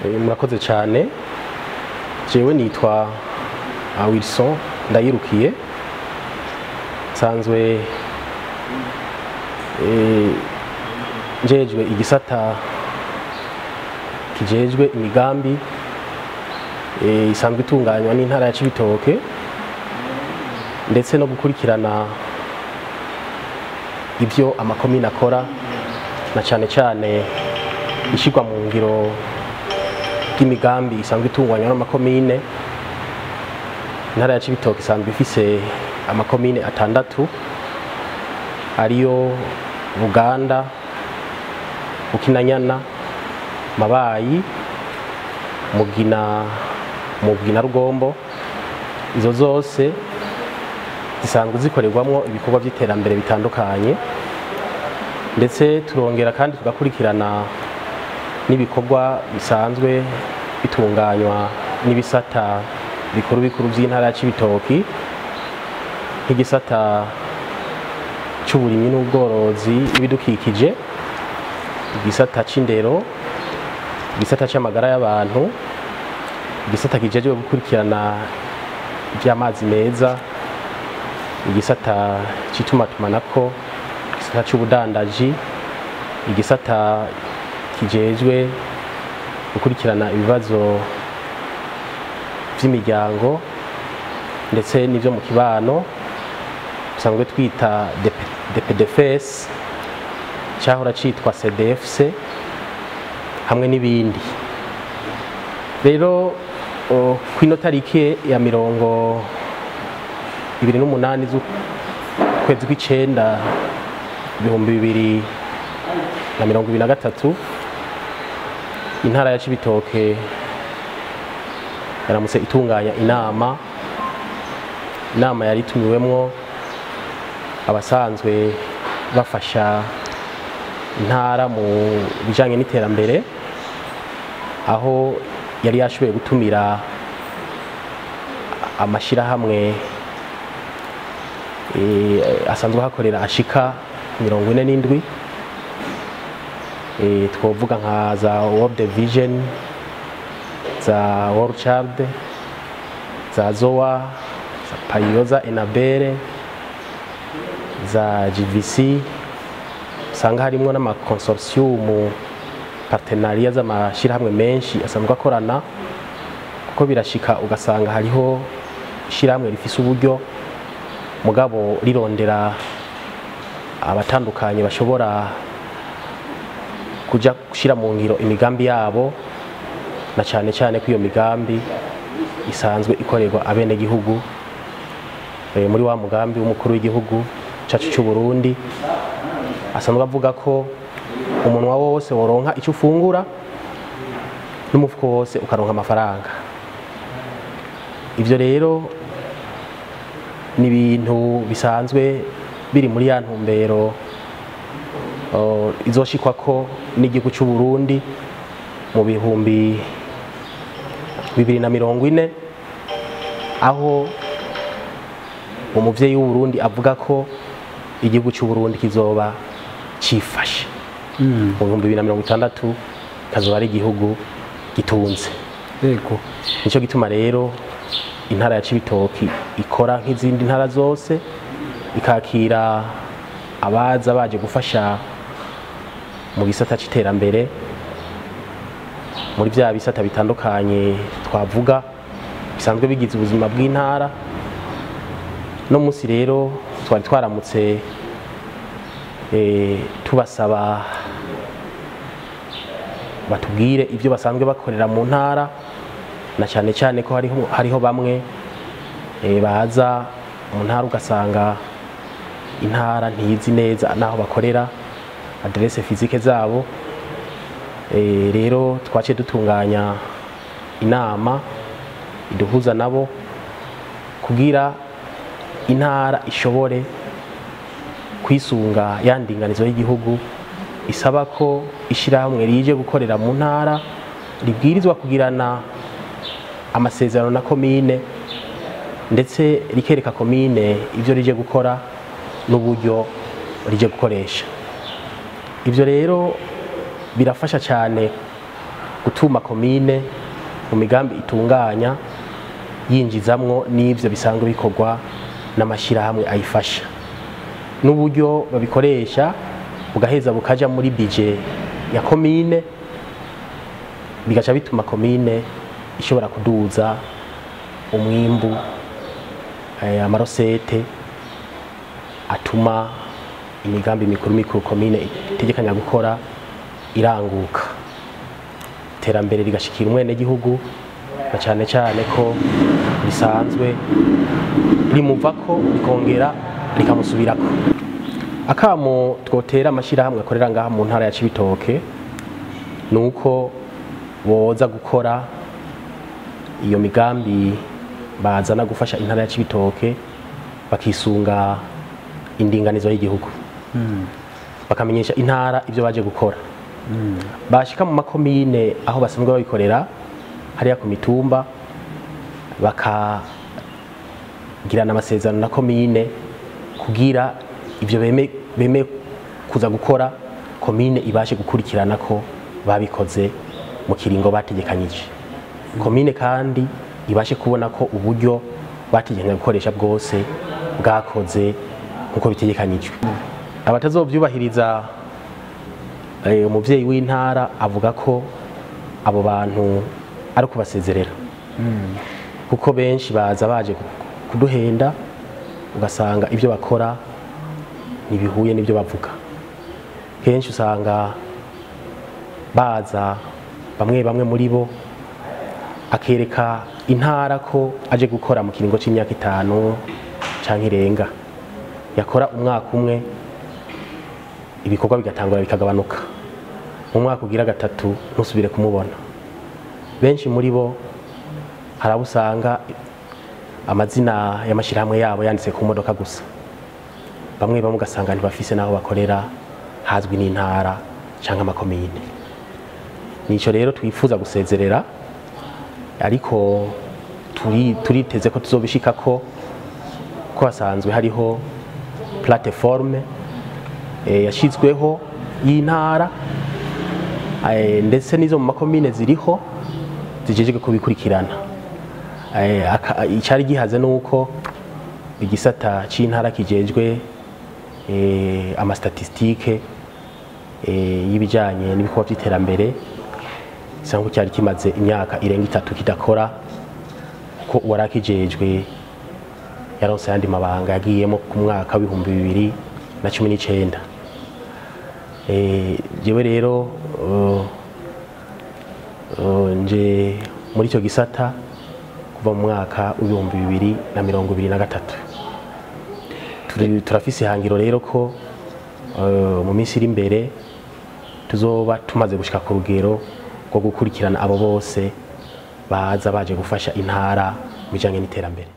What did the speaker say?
Murakoze cyane. Jewe nitwa Wilson Ndayirukiye, nsanzwe njejwe igisata kijejwe imigambi isanzwe itunganywa n'intara ya Cibitoke, ndetse no gukurikirana ibyo amakomine akora, na cyane cyane ishyirwa mu ngiro ry'imigambi isanzwe itunganywa n'amakomine. Intara ya Cibitoke isanzwe ifise amakomine 6 ariyo Buganda, Bukinanyana, Mabayi, Mugina, Mugina Rugombo. Izo zose zisanzwe zikorerwamwo ibikorwa by'iterambere bitandukanye, ndetse turongera kandi tugakurikirana n'ibikorwa bisanzwe bitunganywa n'ibisata bikuru bikuru by'intara ya Cibitoki, nk'igisata c'uburimyi n'ubworozi n'ibidukikije, igisata c'indero, igisata c'amagara y'abantu, igisata kijejwe gukurikirana iby'amazi meza, igisata c'itumatumanako, igisata c'ubudandaji, igisata kijejwe gukurikirana ibibazo vy'imiryango ndetse n'ivyo mu kibano bisanzwe twita DPDFS, cyahora citwa CDFC, hamwe n'ibindi. Rero kwino tariki ya 28 z'ukwezi kw'icenda 2023, intara ya Cibitoke yaramutse itunganya inama. Inama yari itumiwemwo abasanzwe bafasha intara mu bijanye n'iterambere, aho yari yashoboye gutumira amashirahamwe asanzwe hakorera ashika 47. Twovuga nka za World Vision, za World Child, za Zoa, za Payoza Enabere, za GVC, usanga harimo n'ama consortium partenariat z'amashirahamwe menshi asanzwe akorana, kuko birashika ugasanga hariho ishirahamwe rifise uburyo mugabo rirondera abatandukanye bashobora kuja gushira mu ngiro imigambi yabo, na cyane cyane ko iyo migambi isanzwe ikorerwa abene gihugu muri wa mugambi w'umukuru w'igihugu cacu cy'u Burundi, asanzwe avuga ko umunwa wose woronka icyo ufungura n'umufuko wose ukaronka amafaranga. Ivyo rero ni ibintu bisanzwe biri muri ya ntumbero izoshikwa ko n'igihugu cy'u Burundi mu 2040, aho umuvyeyi w'u Burundi avuga ko igihugu cy'u Burundi kizoba cifashe mu 2060, kazoba ari igihugu gitunze. Yego, nico gituma rero intara ya Cibitoki ikora nk'izindi ntara zose, ikakira abaza baje gufasha mu gisata c'iterambere muri bya bisata bitandukanye twavuga bisanzwe bigize ubuzima bw'intara. No musi rero twari twaramutse tubasaba batubwire ibyo basanzwe bakorera mu ntara, na cyane cyane ko hariho bamwe baza mu ntara ugasanga intara ntizi neza naho bakorera, adresse physique zabo. Rero twaciye dutunganya inama iduhuza nabo kugira intara ishobore kwisunga ya ndinganizo y'igihugu isaba ko ishirahamwe rije gukorera mu ntara ribwirizwa kugirana amasezerano na komine, ndetse rikereka komine ivyo rije gukora n'uburyo rije gukoresha. Ivyo rero birafasha cyane gutuma komine mu migambi itunganya yinjizamwo n'ivyo bisanzwe bikorwa n'amashirahamwe ayifasha, n'uburyo babikoresha bugaheza bukaja muri budget ya komine, bigaca bituma komine ishobora kuduza umwimbu, amarosete atuma imigambi mikuru mikuru komine itegekanya gukora iranguka, iterambere rigashikira umwene gihugu, na cyane cyane ko risanzwe rimuvako rikongera rikamusubirako. Akamo twotera amashirahamwe akorera ngaha mu ntara ya Cibitoke nuko boza gukora iyo migambi bazana gufasha intara ya Cibitoke, bakisunga indinganizo y'igihugu, bakamenyesha intara ibyo baje gukora, bashika mu makomine aho basanzwe babikorera hariya ku mitumba, bakagirana amasezerano na komine kugira ibyo beme kuza gukora komine ibashe gukurikirana ko babikoze mu kiringo bategekanyije. Komine kandi ibashe kubona ko uburyo bategekanya gukoresha bwose bwakoze nkuko bitegekanyijwe. Abatazovyubahiriza, umuvyeyi w'intara avuga ko abo bantu ari kubasezerera, kuko benshi baza baje kuduhenda, ugasanga ibyo bakora ntibihuye n'ibyo bavuga. Kenshi usanga baza bamwe bamwe muri bo akereka intara ko aje gukora mu kiringo c'imyaka 5 canke irenga, yakora umwaka umwe ibikorwa bigatangura bikagabanuka, mu mwaka ugira 3 ntusubire kumubona. Benshi muri bo harabusanga amazina y'amashirahamwe yabo yanditse ku modoka gusa, bamwe bamwe ugasanga ntibafise naho bakorera hazwi n'intara canke amakomine. Nico rero twifuza gusezerera, ariko turiteze ko tuzobishika ko hasanzwe hariho plateforme yashizweho y'intara, ndetse n'izo mu makomine ziriho zijejwe kubikurikirana. Icari gihaze nuko igisata c'intara kijejwe amastatistike y'ibijanye n'ibikorwa by'iterambere gisanzwe cyari kimaze imyaka irenga 3 kidakora, kuko uwarakijejwe yaronse ayandi mabanga yagiyemo ku mwaka w'2019. Jewe rero nje muri icyo gisata kuva mu mwaka w'2023. Turafise ihangiro rero ko mu minsi iri imbere tuzoba tumaze gushika ku rugero rwo gukurikirana abo bose baza baje gufasha intara mu bijanye n'iterambere.